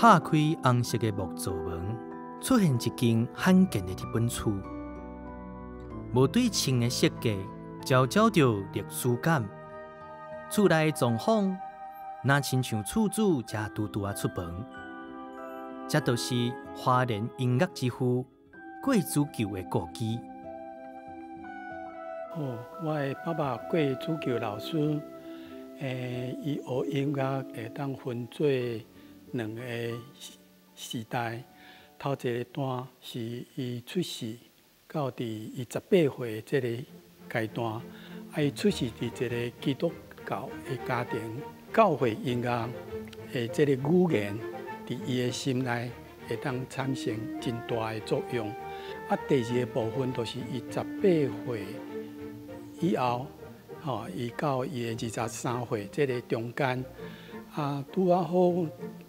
拍開紅色的木座門，出現一間罕見的日本厝，無對稱的設計，招招著歷史感。厝內裝潢，若親像厝主才拄拄仔出房。這就是花蓮音樂之父郭子究的故居。哦，我的爸爸郭子究老師，伊學音樂會當分做兩個時代。頭一個段是伊出世到佇伊十八歲這個階段，啊，伊出世佇一個基督教的家庭，教會音樂的這個語言，佇伊的心內會當產生真大的作用。啊，第二個部分就是伊十八歲以後，吼，伊到伊的23歲這個中間，啊，拄仔好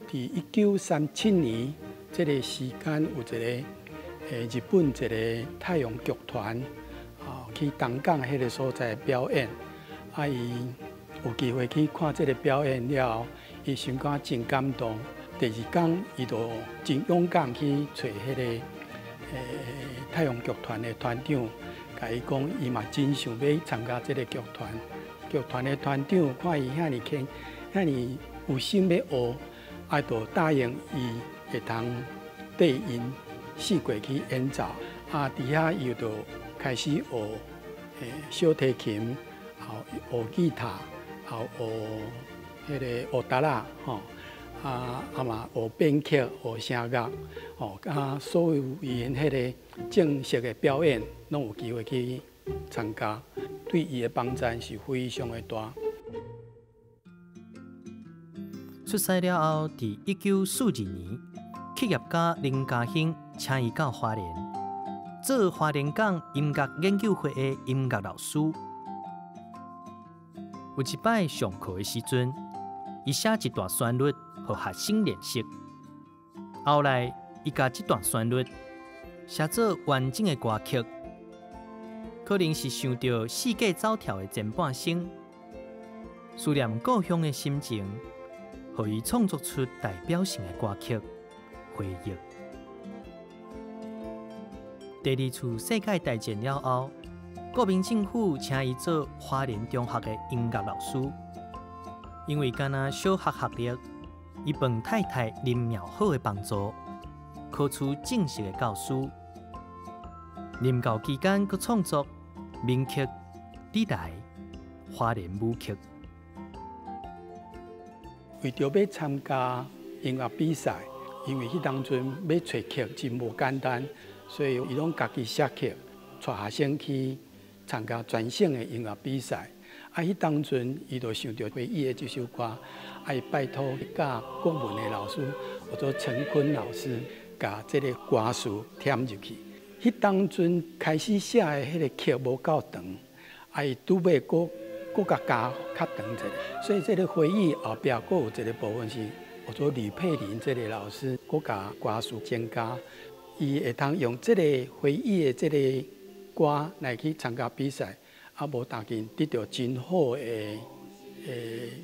佇1937年這個時間，有一個日本一個太陽劇團，啊，去東港彼個所在表演，啊，伊有機會去看這個表演了後，伊心肝真感動。第二工，伊就真勇敢去揣彼個太陽劇團的團長，共伊講，伊嘛真想欲參加這個劇團。劇團的團長看伊遐爾肯，遐爾有心欲學，啊，就答應伊會通綴𪜶四界去演奏。啊，佇遐伊就開始學小提琴，學吉他，學彼個學笛仔，吼。啊啊嘛學編曲、學聲樂，吼啊，所有𪜶彼個正式的表演，攏有機會去參加，對伊的幫助是非常的大。出師了後，佇1942年，企業家林家興請伊到花蓮做花蓮港音樂研究會的音樂老師。有一擺上課的時陣，伊寫一段旋律予學生練習。後來，伊共這段旋律寫做完整的歌曲，可能是想著四界走跳的前半生，思念故鄉的心情，予伊創作出代表性的歌曲《回憶》。第二次世界大戰了後，國民政府請伊做花蓮中學的音樂老師，因為敢若小學學歷，伊奉太太林妙好的幫助，考取正式的教師。任教期間，閣創作名曲《你來》、花蓮舞曲。為著欲參加音樂比賽，因為彼當陣欲揣曲真無簡單，所以伊攏家己寫曲，帶學生去參加全省的音樂比賽。啊，彼當陣伊就想著回憶的這首歌，啊，伊拜託教國文的老師，叫做陳坤老師，共這个歌詞添入去。彼當陣開始寫的彼个曲無夠長，啊，伊拄尾閣閣共加較長一下，所以這个回憶後壁閣有一個部分是，叫做呂佩玲這个老師，閣共歌詞增加，伊會通用這個回憶的這个歌來去參加比賽，啊，無但僅得著真好的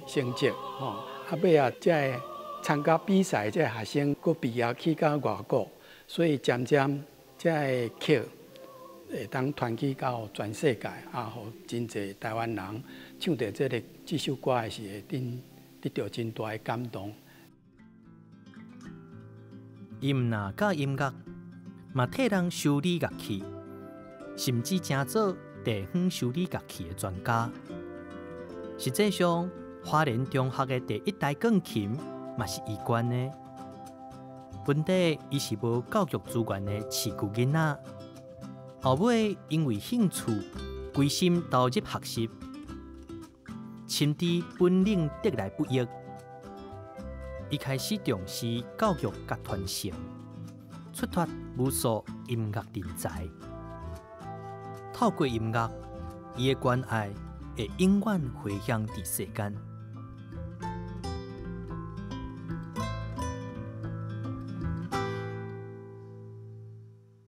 成績，吼，啊，尾仔這个參加比賽這个學生閣畢業去到外國，所以漸漸這个曲會當傳去到全世界，啊，予真濟台灣人唱著這个這首歌的時，會頂得著真大的感動。伊毋若教音樂，嘛替人修理樂器，甚至成做地方修理樂器的專家。實際上，花蓮中學的第一台鋼琴嘛是伊捐的。本底伊是無教育資源的市區囡仔，後尾因為興趣，歸心投入學習，深知本領得來不易。伊開始重視教育佮傳承，出脫無數音樂人才。透過音樂，伊的關愛會永遠迴響佇世間。